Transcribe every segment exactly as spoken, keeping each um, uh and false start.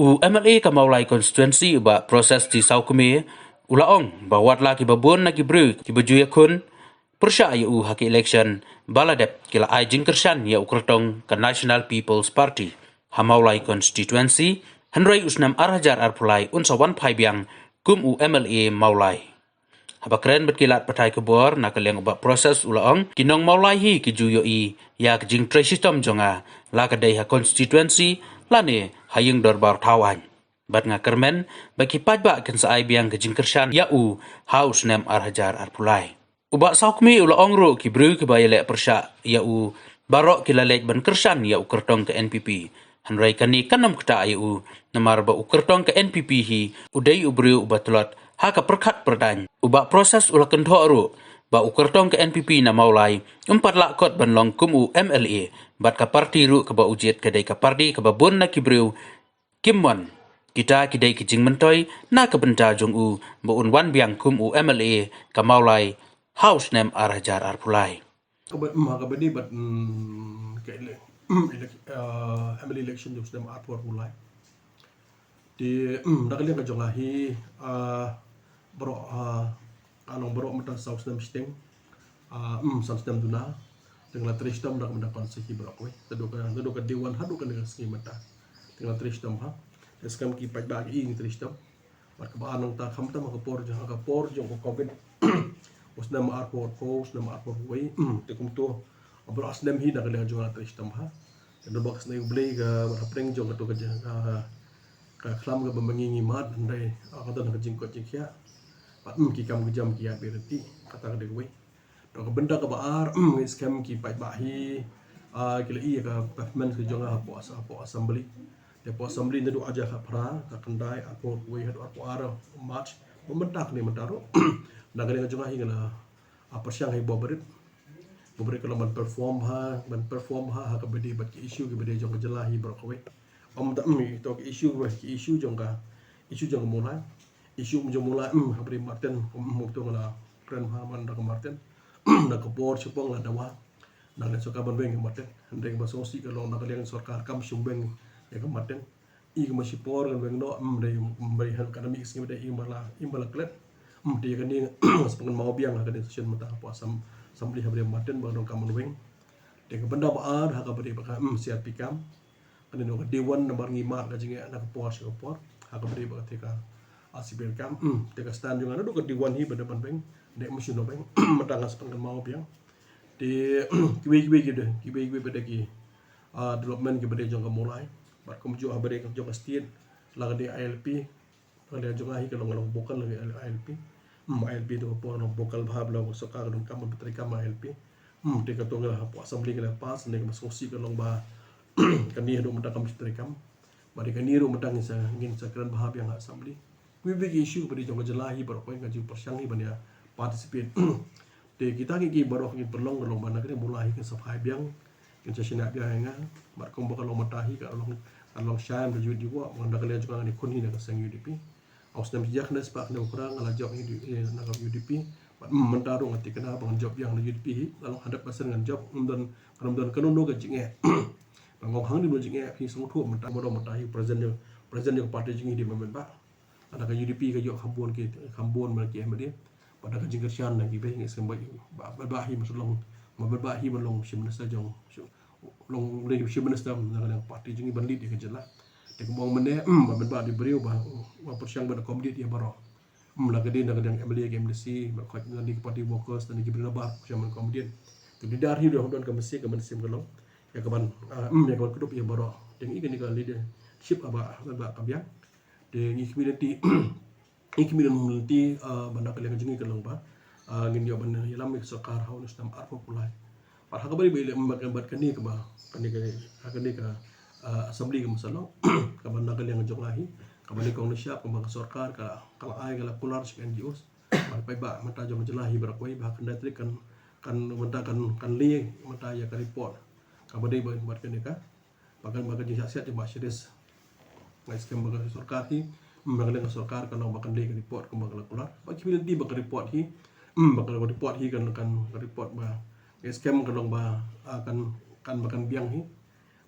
U M L A ka Mawlai constituency u Bah Process T Sawkmie u la ong ba wat la kiba bun na ki briew kiba ju ïakhun pyrshah ïa u ha ki election ba la dep ki la ai jingkyrshan ïa u kyrtong ka National People's Party ha Mawlai constituency, hynrei u snem ar hajar arphew lai un sa wan phai biang kum u M L A Mawlai. Haba kren bad ki lad pathai khubor na ka liang u Bah Process u la ong, ki nong Mawlai hi ki ju ïohi ïa ka jingtrei shitom jong nga, la ka dei ha constituency lane ha ïing dorbar thaw aiñ. Bad nga kyrmen ba ki paidbah kin sa ai biang ka jingkyrshan ïa u ha u snem ar hajar arphew lai. U Bah Sawkmie u la ong ruh ki briew kiba ïaleh pyrshah ïa u baroh ki la leit ban kyrshan ïa u kyrtong ka N P P. Hynrei kane kan ym ktah ïa u, namar ba u kyrtong ka N P P hi u dei u briew uba tlot ha ka pyrkhat pyrdaiñ. U Bah Process u la kynthoh ruh ba u kyrtong ka N P P na Mawlai um pat lah kot ban long kum u M L A, bad ka party ruh kaba u jied ka dei ka party kaba bun na ki briew kim mon. Kita ki dei ki jingmyntoi na ka bynta jong u ba un wan biang kum u M L A ka Mawlai ha u snem ar hajar arphew lai. Ka bad, mm, ha kaba dei bad, mm, ka ele-, mm, elec-, ah, M L A election jong u snem arphew arphew lai. Te, mm, na ka liang ka jong nga hi, ah, baroh, ah, ka long baroh mynta saw snem shiteng. Ah, mm, san snem duna. Te nga la trei shitom da ka bynta ka constituency baroh kawei. Naduh ka, naduh ka day one haduh kane ka sngi mynta. Te nga la trei shitom bha. Te skhem ki paidbah ki i ngi trei shitom. Bad kaba ar nangta khamtam ha ka por jong, ha ka por jong ka covid. U snem arphew arphew, u snem arphew arphew wei. Mm, te kumto. Baroh ar snem hi na ka liang jong nga la trei shitom bha. Te naduh ba ka sneng U Blei ka, bad hapdeng jong kato ka jing, ka, ka khlam kaba ma ngi ngi mad, hynrei, ah, ka don ka jingkoit jingkhiah. Bad, mm, ki kam ki jam ki ïa byrti, kata ka dei kawei. Te ka bynta kaba ar, mm, ngi skhem ki paidbah hi, ah, ki la i ïa ka performance ka jong nga hapoh as-, hapoh assembly. Te hapoh assembly naduh ar hajar khatphra, ka khyndai, arphew wei haduh arphew ar March, ba mynta kane mynta ruh. Na ka liang ka jong nga hi nga la, ah, pyrshang hi ba barit. Ba barit ka long ban perform bha, ban perform bha, ha kaba dei bad ki issue kiba dei jong ka jylla hi baroh kawei. Ym da, mm, ito ki issue kiba, ki issue jong ka, issue jong ka Mawlai. Issue jong Mawlai, mm, ha Bri Martin, mm, to nga la kren bha man da ka Martin. Na ka por shipor la dawa. Na ka liang sorkar ban weng ka Martin. Hynrei kaba sngewsih ka long na ka liang sorkar kam shym weng ïa ka Martin. I ka ma shipor ngan weng noh, mm, dei, mm, dei hal ka na mih ka sngi ba dei i ba la, i ba la klet. Mm, te kane, sa pynban maw biang ha kane session mynta hapoh Assem-, Assembly ha Bri Martin ba donkam ban weng. Te ka bynta ba ar ha kaba dei ba ka, mm, C R P camp. Kane noh ka day one namar ngi mad ka jingeh na ka por sha ka por. Ha kaba dei ba ka te ka, ah, C P R camp. Mm, te ka stand jong nga naduh ka day one hi ba dei ban weng. Dei ma shu noh weng. Mynta nga sa pynban maw biang. Te kiwei kiwei ki dei, kiwei kiwei ba dei ki, ah, development kiba dei jong ka Mawlai. Bad kumjuh ha ba dei jong ka state, la ka dei I L P, la ka dei jong nga hi ka long, ka long vocal la ka I L P. Hmm, I L P to ka por long vocal bha, ba la ka sorkar ka donkam ban treikam I L P. Hmm, te kato nga la hapoh assembly ka la pass, ne ka ma sngewsih ka long ba kane haduh mynta kam treikam. Ba dei kane ruh mynta ngin sa, ngin sa kren bha biang ha assembly. Kiwei kiwei ki issue ba dei jong ka jylla hi baroh kawei nga ju pyrshang hi ban ïa participate. Te kita ki, ki baroh ki pynlong ka long ba na kane Mawlai hi kin sa phai biang, kin sa shaniah biang ïa nga. Bad kumba ka long mynta hi ka long, ka long shai da jut jiwa, ba na ka liang jong nga ngi khun hi na ka seng U D P. Au snem jiak ne spah ne ukra nga la jop hi, eh, na ka U D P. Bad, mm, mynta ruh nga thikna ba ngan jop biang na U D P hi, la long hundred percent ngan jop, ym don, ym don kano kano ka jingeh. Ba ngong hang di jingeh hi sngewthuh mynta, mynta hi president, president jong party jong ngi dei ma Metbah. Lada ka U D P ka ïoh kham bun ki, kham bun ma ki M L A. Bad da ka jingkyrshan na kiwei ngi sngewbha ba, ba, ba hi ma long, ba, ba, ba hi ma long Chief Minister jong, long, long Chief Minister na ka liang party jong ngi ban lead ïa ka jylla. Te kumba ong mynne, mm, ba, ba, ba dei briew ba, ba pyrshang ban accommodate ïa baroh. Mm, la ka dei na ka liang M L A ka M D C, ba khot na ki party workers, na ki briew na bar, pyrshang ban accommodate. Te dei dar hi don, don ka mynsiem, ka mynsiem ka long. Ïa ka ban, ah, mm, ïa ka ban kdup ïa baroh. Te ngi kane ka leadership kaba, ba, ba ka biang. Te ngi community, ngi community, ah, ba na ka liang jong ngi ka long ba, ah, ngin ïoh ban ïalam ïa ka sorkar ha u snem arphew arphew lai. Bad ha kaba dei ba ïaleh bad, bad kane kaba, kane ka, kane ka, ah, assembly ka masa long, kaba na ka liang jong nga hi, kaba dei kong na shap, kaba ka sorkar ka, ka la ai, ka la kular sha ka N G Os. Bad paidbah mynta jong ka jylla hi baroh kawei ba ha ka khyndai tarik kan, kan mynta kan, kan leh mynta ïa ka report. Kaba dei ba, bad kane ka, ba kan, ba kan jingshah siat jong Bah Shiris. Nga skhem ba ka sorkar hi, mm, ba ka liang ka sorkar ka long ba kan leh ka report kumba ka la kular. Ba ki community ba ka report hi, mm, ba ka report hi kan, kan ka report ba. Nga skhem ka long ba, ah, kan, kan ba kan biang hi.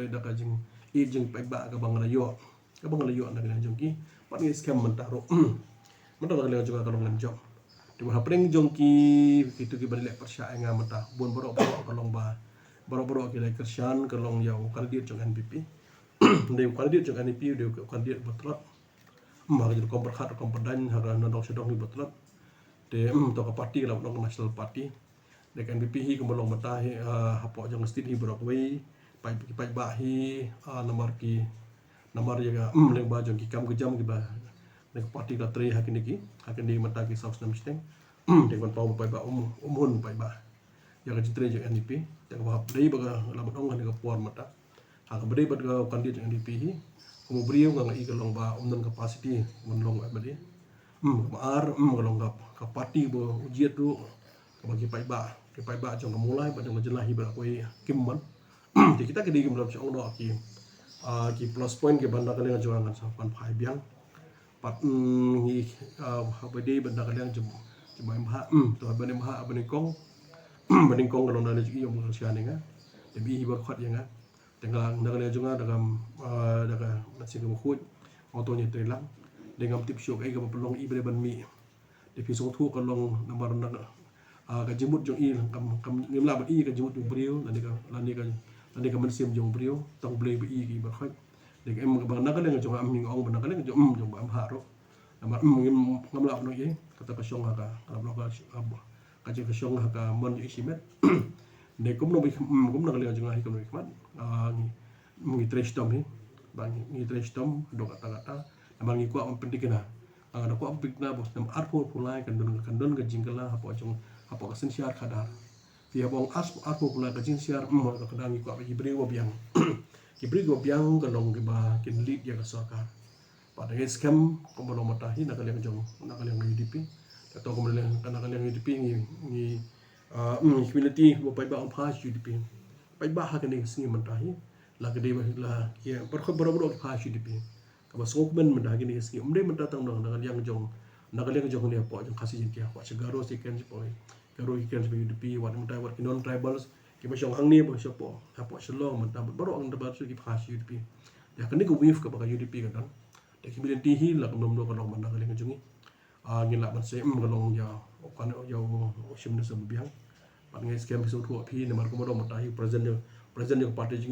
pynbeit da ka jingïeit jong ki paidbah kaba nga la ïoh, kaba nga la ïoh na ka liang jong ki. Pat ngi skhem mynta ruh mynta na ka liang jong nga ka long lem jop. Te ba hapdeng jong ki, kito kiba leh pyrshah ïa nga mynta, bun baroh baroh ka long ba, baroh baroh ki la kyrshan ka long ïa u candidate jong NPP. Dei u candidate jong NPP, dei u candidate ba tlot. Ym, ha ka jingkom pyrkhat, rukom pyrdain, ha ka nongdong sha dong hi ba tlot. Te ym, to ka party ka la long National Party. Dei ka NPP hi kumba long mynta hi, ah, hapoh jong ka state hi baroh kawei. Paid, paidbah hi, ah, namar ki, namar ïa ka, ym, lyngba jong ki kam ki jam kiba, dei ka party ka la trei ha kine ki, ha kine mynta ki saw snem shiteng. Ym, dei ban paw ba paidbah um, um hun paidbah ïa ka jingtrei jong NPP. Te kaba hap dei ba ka la ban ong ha kane ka por mynta, ha kaba dei bad ka candidate jong NPP hi, kum u briew nga, nga i ka long ba um don capacity ban long MLA. Ym, kaba ar, ym, ka long ka, ka party ba u jied ruh, kaba ki paidbah, ki paidbah jong ka Mawlai bad jong ka jylla hi baroh kawei kim mon. Te kita ki dei kim lem sha ong noh ki, ah, ki plus point kiba na ka liang jong nga ngan sa pan phai biang. Pat, mm, ngi, ah, haba dei ba na ka liang jong, jong ba em bha, mm, to ba em bha, ba nyngkong, ba nyngkong ka long na ka liang jong i ïa ka sha ne nga. Te ba i hi ba khot ïa nga. Te nga na ka liang jong nga da ka, ah, da ka mynsiem kaba khuid, nga to ngi trei lang. Te ngam tip shuh kaei kaba pynlong i ba dei ban mih. Te phi sngewthuh ka long namar na, ah, ka jingmut jong i kam, kam ngim lah ban i ka jingmut jong u briew, lane ka, lane ka, lane ka mynsiem jong u briew, tang U Blei ba i ki ba khot. Dei ka em kaba na ka liang jong nga, ym, ngi ong ba na ka liang jong, ym, jong ba em bha ruh. Namar, ym, ngim, ngam lah ban ong ei, kata ka shong ha ka, ka la ka, ka jing ka shong ha ka mon jong i shimet. Dei kumno ba, ym, kumno ka liang jong nga hi kumno i khmat. Ah, ngi, ngi trei shitom hi. Ba ngi, ngi trei shitom, dok kata kata. Namar ngi kwah ban pynthikna. Ah, nga da kwah ban pynthikna ba snem arphew arphew lai kan don, kan don ka jingkylla hapoh jong, hapoh ka synshar khadar. Phi hap ong ar, arphew arphew lai ka jingshar, mm, ka khadar ngi kwah ba ki briew ba biang. Ki briew ba biang ka long kiba kin lead ïa ka sorkar. Pat ngi skhem kumba long mynta hi na ka liang jong, na ka liang UDP. Te to kumba long na ka liang UDP ngi, ngi, ah, mm, community ba paidbah ym phai sha UDP. Paidbah ha kane ka sngi mynta hi la ka dei ba la ki, baroh baroh ki phai sha UDP. Kaba sngewkmen mynta ha kine ki sngi, ym dei mynta tang na ka liang jong, na ka liang jong ne hapoh jong Khasi Jaiñtia, hapoh sha Garo sha kren, hapoh Garo ki kren shapoh UDP, wat mynta wat ki non tribals kiba shong hangne ba shapoh, hapoh Shillong mynta, baroh ki tribals ki phai sha UDP. Ïa kane ka wave kaba ka UDP ka don. Te ki millennial hi la ka mlom ka long mynta na ka liang jong ngi. Ah, ngi lah ban sei, mm, ka long ïa u kan ïa u Chief Minister ba biang. Pat ngi skhem phi sngewthuh phi namar kumba long mynta hi president, president jong party